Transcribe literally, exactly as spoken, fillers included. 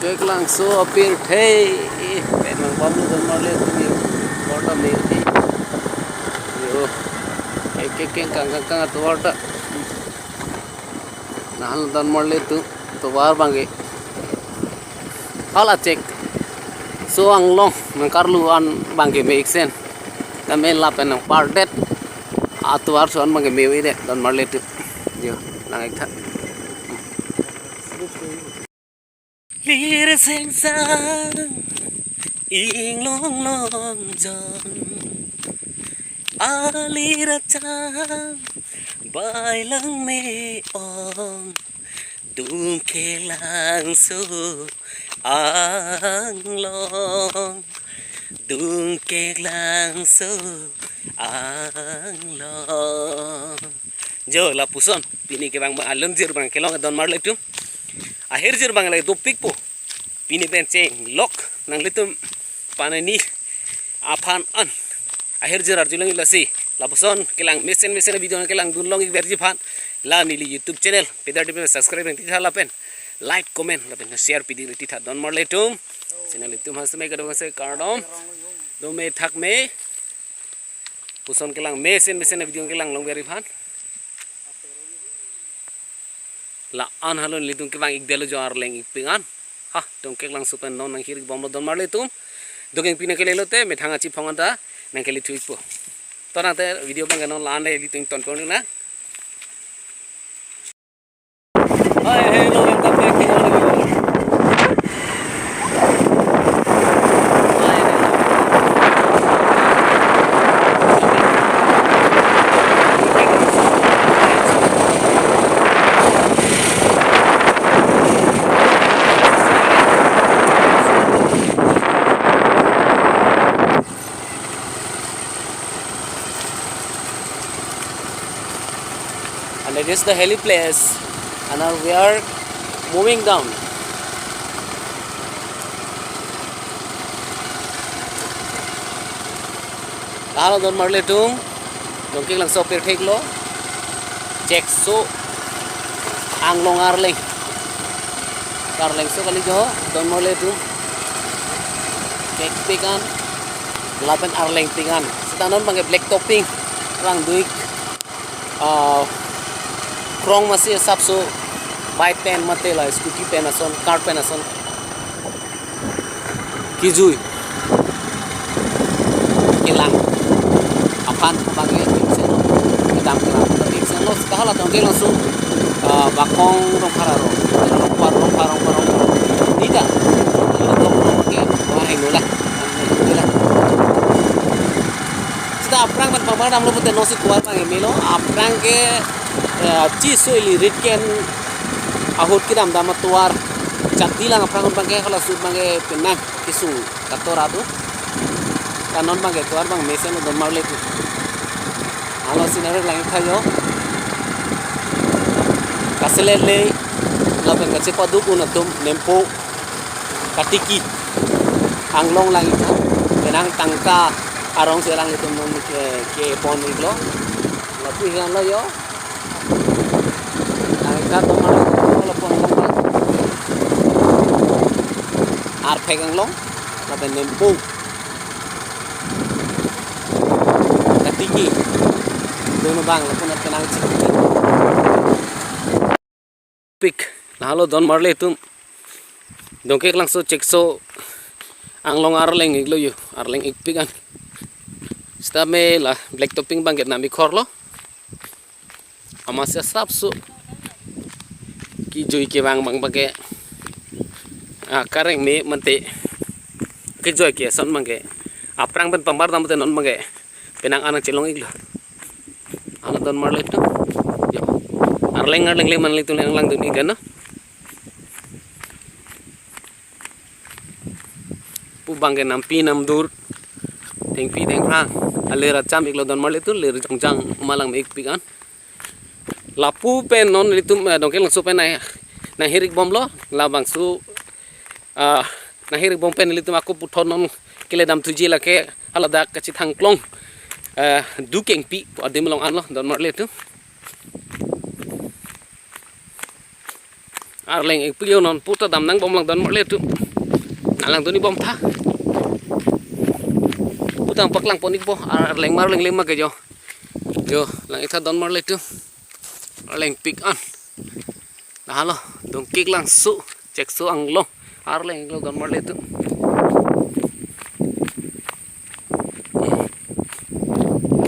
Keklangso apirthe. Pen mang bom lo don marli atum yo. Borta me. Yo. Kek kek keng kang kang kang atovar ta. Nahal don marli atum atovar abangke. Hala chek. So anglong nangkarlu an abangke me iksen. Tame lapen nangpardet. Atovar so an abangke me-o-edet don marli atum. Yo, lang ik tha. Lir sengsang inglong long jong, alir acham bai lang me-ong, Dongkeklangso anglong, Dongkeklangso anglong. Jo, lapuson pini kevang alun jir abang kelong don marli atum. Ahirjir abang le dopikpo. Pini pen chenglok nanglitum panini aphan an. Ahirjir arjulong lasi. Lapuson kelang mesen mesen video kelang dunlong ik verji aphan. La neli YouTube channel Peter Deep subscribe nangtitha lapen like, comment lapen share pidi nangtitha don marli atum. Channel atum haste me kadong se kardom. Dome thak me. Puson kelang mesen mesen video kelang long verji aphan. La-an halo nelitum kevang ikdetlo jo, arleng ikpik an. Ha, Dongkeklangso pen non nanghir ik bomlo don marli atum. Dongkeklangpi nangkelelote methang achiphong anta nangkele thu ikpo. To nangte video abangke non la-an le nelitum ton pon na. Hi, hello, welcome back to our video. And it is the hilly place, and now we are moving down. Lalo don marli atum, Dongkeklangso apirthe iklo, chekso anglong arleng. Arlengso kali jo, don marli atum. Chek pik an, lapen arleng pik an. Seta non abangke black topping, rang duik. Ah, krong masi asapso bike pen mate la scooty pen ason, car pen ason. Kijui. Kelang. Aphan abangke iksen lo. Kedam kelang. Iksen lo, seta hala Dongkeklangso, ah, Bakong Rongphar arong. Rongphar, Rongphar, Rongphar, Rongphar. Nita. Nita dok lo ke, wah, heng lo la. Heng lo la. Seta aphrang pen pangbar damlo pute non si tovar abangke melo. Aphrang ke, eh, chiso ili rit ken ahut kedam dam atovar. Chatti lang aphrang abangke, hala sut abangke penang kesung katora do. Ta non abangke tovar abang mesen lo don marli atum. Alo scenery lang ik tha jo. Kaselet le lapen kachepaduk un atum nempo. Katiki. Anglong lang ik tha. Penang tangka arong si alanglitum non ke, kepon iklo. Lapu hian lo jo. Lang ik tha don marli atum, lapu anglong lang. Arphek anglong. Lapen nempo. Katiki. Dono abang lapu na penang chik. Pik, lalo don marli atum. Dongkeklangso chekso anglong arleng iklo yo, arleng ikpik an. Seta me la black topping abangke nam ikhor lo. Amatsi asapso. Kijui kevang abang abangke. Ah, kareng me mante. Kijui ke ason abangke. Aphrang pen pangbar dam pute non abangke penang an nangchelong iklo. Hala don marli atum. Jo. Arleng arleng le man le tum le anglang dun ik na. Pu abangke nampi namdur. Thengpi thengphrang. Alir acham iklo don marli atum, lir jongjang malang me ikpik an. Lapu pen non nelitum, eh, Dongkeklangso pen nang, nanghir ik bomlo, labangso, ah, nanghir ik bom pen nelitum ako puthot non kele dam thuji lake, haladak kachethang klong, eh, Dukengpi pu adim along anlo, don marli atum. Arleng ikpik yo, non puta dam nangbom lang don marli atum. Nanglang dun-i bom tha. Puta paklang pon-ikpo, arleng mar lengleng ma ke jo. Jo, lang-ik tha don marli atum. Arleng pik an. Lahelo, dongkik langso, chekso anglong. Arleng iklo don marli atum.